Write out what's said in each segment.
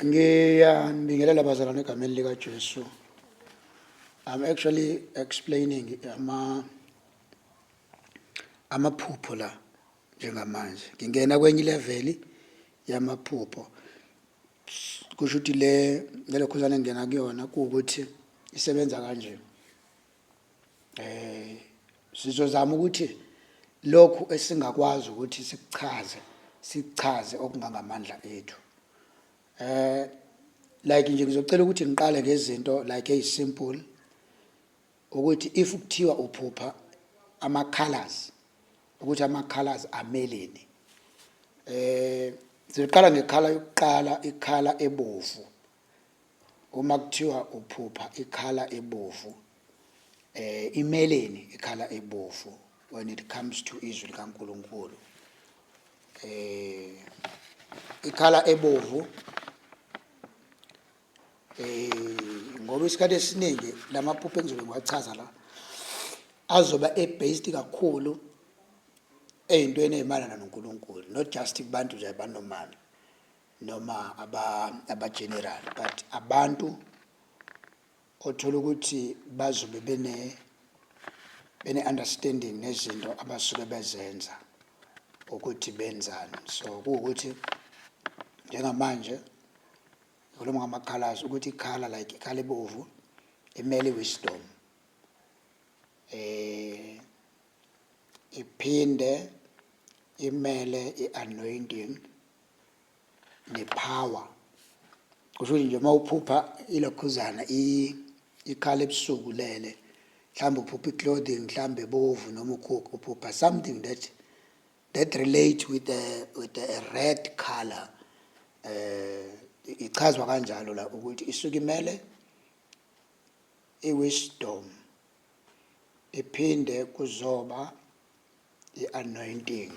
Ngiyanibingelela bazalwane egameni likaJesu. I'm actually explaining ama amaphupho la njengamanje. Ngingena kwenye level yamaphupho. Kusho ukuthi le lelokhuzana engingena kuyona kuwukuthi isebenza kanje. Eh sizozama ukuthi lokhu esingakwazi ukuthi sikuchaze sichaze okungangamandla ethu. Eh like nje ngizocela ukuthi ngiqale ngezinto like ezisimple ukuthi if kuthiwa uphupha ama colors ukuthi ama colors ameleni. Eh sizoqala ngekhala yokuqala ikhala ebovu. Uma kuthiwa uphupha ikhala ebovu eh imeleni ikhala ebovu when it comes to izwi likaNkuluNkulu eh ikhala ebovu eh ngoba isikhathi esiningi lamaphupho engizobe ngiwachaza la azoba ebased kakhulu ey'ntweni ey'mayelana noNkulunkulu not just kubantu nje abanomali noma aba aba general but abantu othola ukuthi bazobe bene bene understanding nezinto abasuke bezenza ukuthi benzani so kuwukuthi njengamanje ngikhuluma ngama-colors ukuthi ikhala like ikhala ebovu imele wisdom eh iphinde imele i-anointing ne-power kusho ukuthi nje uma uphupha ilokhuzana ikhala ebusuku lele mhlawumbe uphupha i-clothing mhlawumbe ebovu noma ukhukhu uphupha something that that relate with the, with the red color eh ichazwa kanjalo la ukuthi isuke imele i-wisdom iphinde kuzoba i-anointing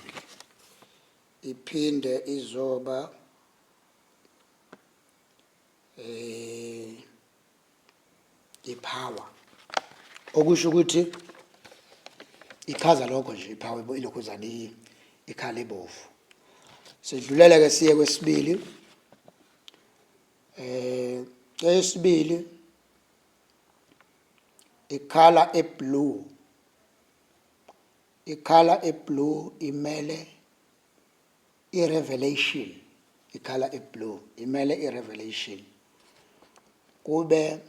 iphinde izoba eh ipower okusho ukuthi ichaza lokho nje ipower ilokhuzana ikhala ebovu sidlulele ke siye kwesibili eh eyesibili ikhala eblue Ikhala eblue imele irevelation, ikhala eblue imele irevelation. Kube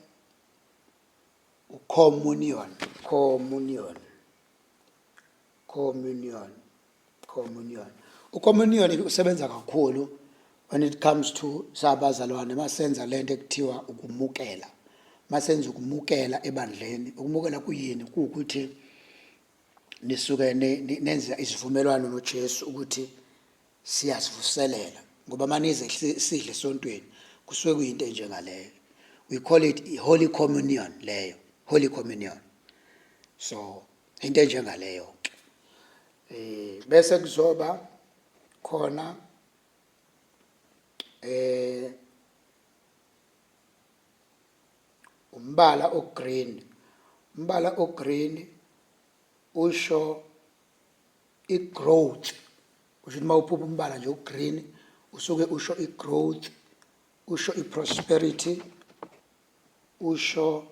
ucommunion, communion, communion, communion. Ucommunion usebenza kakhulu when it comes to sabazalwane masenza lento ekuthiwa ukumukela. Masenza ukumukela ebandleni, ukumukela kuyini? Kuwukuthi nisuke nenza isivumelwano noJesu ukuthi siyasivuselela ngoba manize sidle esontweni kusuke kuyinto enjengaleyo we call it holy communion leyo holy communion so into enjengaleyo ke eh bese kuzoba khona eh umbala ogreen umbala ogreen usho i-growth kusho ukuthi uma uphupha umbala nje ugreen usuke usho i-growth usho i-prosperity usho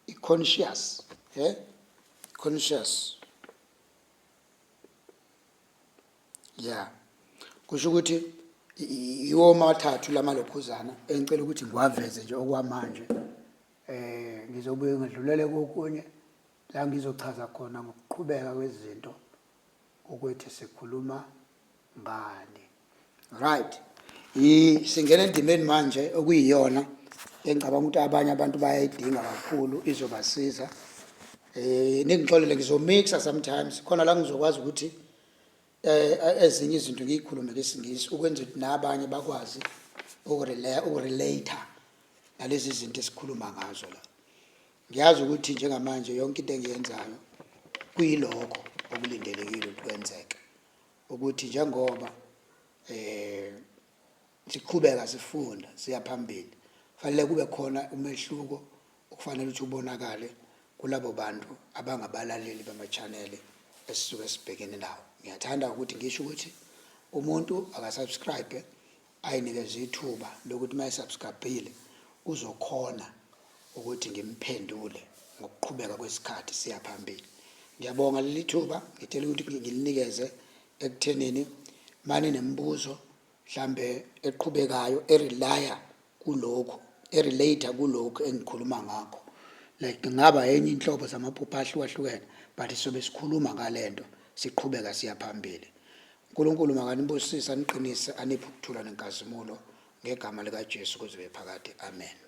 i-conscious eh conscious ya kusho ukuthi iwo mathathu lamalokhuzana engicela ukuthi ngiwaveze nje okwamanje eh ngizobuye ngidlulele kokunye la ngizochaza khona ngokuqhubeka kwezinto ukuthi sikhuluma ngani right singena endimeni manje okuyiyona engicabanga ukuthi abanye abantu bayayidinga kakhulu izobasiza eh ningixolele ngizomixa sometimes khona la ngizokwazi ukuthi eh ezinye izinto ngiyikhulume ngesingisi ukwenza ukuthi nabanye bakwazi ukurelate nalezi zinto esikhuluma ngazo la ngiyazi ukuthi njengamanje yonke into engiyenzayo kuyilokho okulindelekile ukuthi kwenzeke ukuthi njengoba eh siqhubeka sifunda siya phambili fanele kube khona umehluko okufanele ukuthi ubonakale kulabo bantu abangabalaleli bama-channel esisuke sibhekene nawo. Ngiyathanda ukuthi ngisho ukuthi Umuntu akasubscribe ayinikeze ithuba lokuthi uma esubscribile uzokhona ukuthi ngimphendule ngokuqhubeka kwesikhathi siya phambili. Ngiyabonga leli thuba ngicela ukuthi ngilinikeze ekuthenini mani nemibuzo mhlambe eqhubekayo erelaya kulokhu erelate kulokhu engikhuluma ngakho like ngaba enye inhlobo zamaphupho ahlukahlukene but sobe sikhuluma ngalento siqhubeka siya phambili. uNkulunkulu makanibusise aniqinise aniphe ukuthula nenkazimulo ngegama likaJesu kuze kube phakade amen.